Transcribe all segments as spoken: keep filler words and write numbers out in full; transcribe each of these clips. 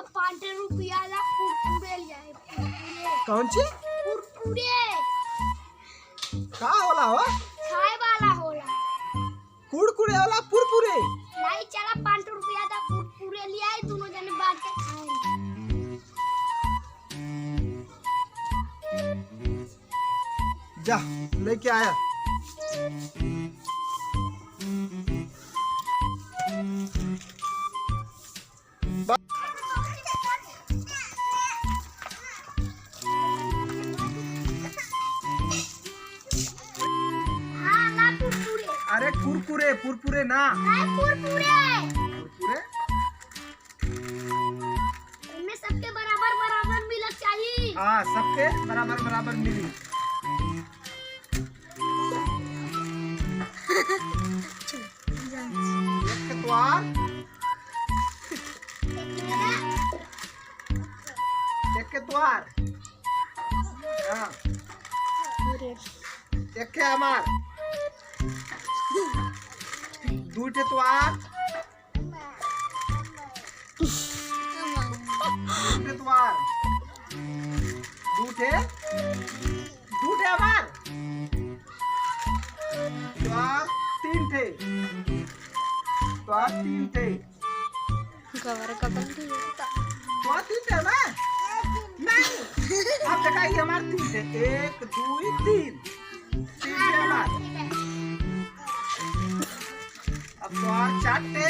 पाँच रुपया ला कुरकुरे लियाए, कुरकुरे। कौन ची? कुरकुरे। का होला हो? खाए वाला होला। कुरकुरे होला, पुरपुरे? नहीं, चला, पाँच रुपया दा, कुरकुरे लियाए, दोनों जने बांट के खाए। जा, लेके आया। हाँ, ला कुरकुरे। अरे कुरकुरे, पुरपुरे ना। अरे कुरकुरे। कुरकुरे? इनमें सबके बराबर बराबर मिलक चाहिए। हाँ, सबके बराबर बराबर मिली। एक तोहार। एक तोहार। हाँ। एक हमार। दू ठे तोहार। दू ठे तोहार। दू ठे, दू ठे हमार। तोहार तीन ठे। तोहार तीन ठे। गवर का बंदी होता। तोहार तीन ठे ना? नहीं। अब देखा, ये हमार तीन ठे। एक, दू, तीन। तीन ठे हमार। अब तोहार चार ठे।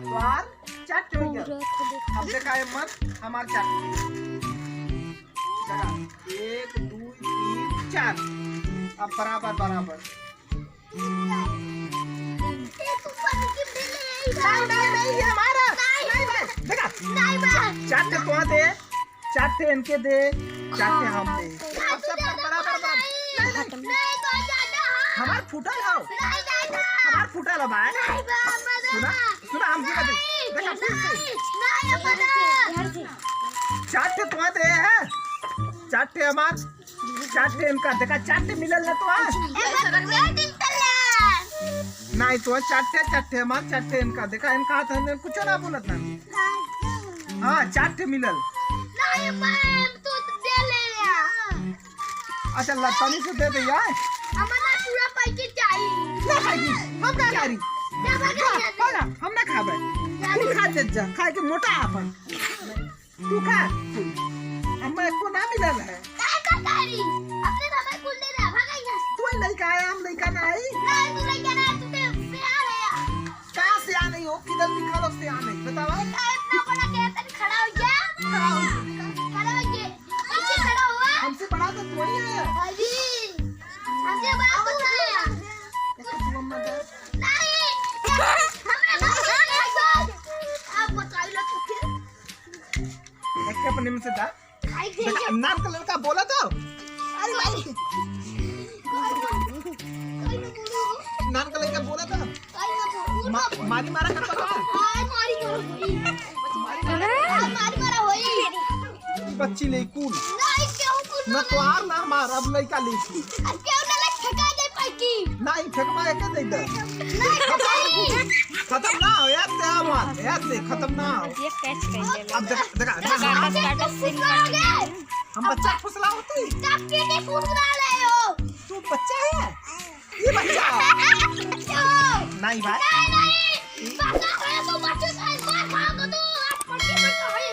तोहार चार ठे हो गया। पूरा तो देखो। अब देखा है मन, हमार चार ठे। देखा, एक, दू, तीन, चार। अब बराबर, बराबर। नहीं, नहीं, ये हमारा। नहीं, नहीं, देखा। चार ठे तोहार दे। चार ठे इनके दे, चार ठे हम दे। हाँ, अब सब बराबर, बराबर। नहीं, नहीं। नहीं, तो ज्यादा है। हमार फूटल हो। नहीं, नहीं, नहीं। हमार फूटल हो भाई। नहीं, बा-, बा-, सुना, सुना, हम सुना दे। नहीं, देखा, फिर से। नहीं, नहीं, बा-, चार ठे तोहार दे है, चार ठे हमार, चार ठे इनका। देखा, चार ठे मिलल ना तोहार। ए, बा-, बा-, बा-, नहीं, तोहार चार ठे, चार ठे हमार, चार ठे इनका। देखा, इनका हाथ में कुछ ना बोलत ना। हाँ, चार ठे मिलल। नहीं, मैम, तू तो दे ले यार। अच्छा, ला, तनी से दे दे यार। हमारा पूरा पैकेट चाहिए। ना खाई, हम ना खाई। ना, ना, ना, ना। ना, हम ना खाबे। तू खा दे जा, खाए के मोटा आपन। तू खा। हमें एको ना मिलल है। काहे का करी? अपने समय कुल दे दे, भाग यहाँ से। तू ही लइका है, हम लइका ना आई। नहीं, तू लइका ना, तू तो सियान है यार। का सियान नहीं हो, किधर लिखा लो सियान नहीं, बताओ। बेटा, इतना बड़ा गया, तनी खड़ा हो जा। खड़ा हो जा। खड़ा हो जा। ऐसे खड़ा हुआ। हमसे बड़ा तो तू ही है। अरे, हमसे बड़ा कुछ नहीं है। एक तो तू अम्मा दे। नहीं, हमरा बच्चा नहीं है। आप बताइए तो फिर। एक अपने में से दा। देखा, नान का लड़का बोला तो। अरे भाई। नान का लड़का बोला तो। मा-, मारी मारा करता था। मारी मारा। मारी मारा होई। बच्ची ले कुल। ना तोहार ना हमार, अब लड़का ले कुल। नहीं, फेंकवा एके दे दे। खत्म ना हो, याद से हमार, याद से खत्म ना हो। ये कैच कर ले। अब देखा, देखा, देखा। काटा, काटा, सीन काट। हम बच्चा फुसला होती। तू बच्चा है? ये बच्चा है? नहीं भाई। नहीं, नहीं। बच्चा है तो बच्चे का एक बार खा को तो आज पट्टी में तो है।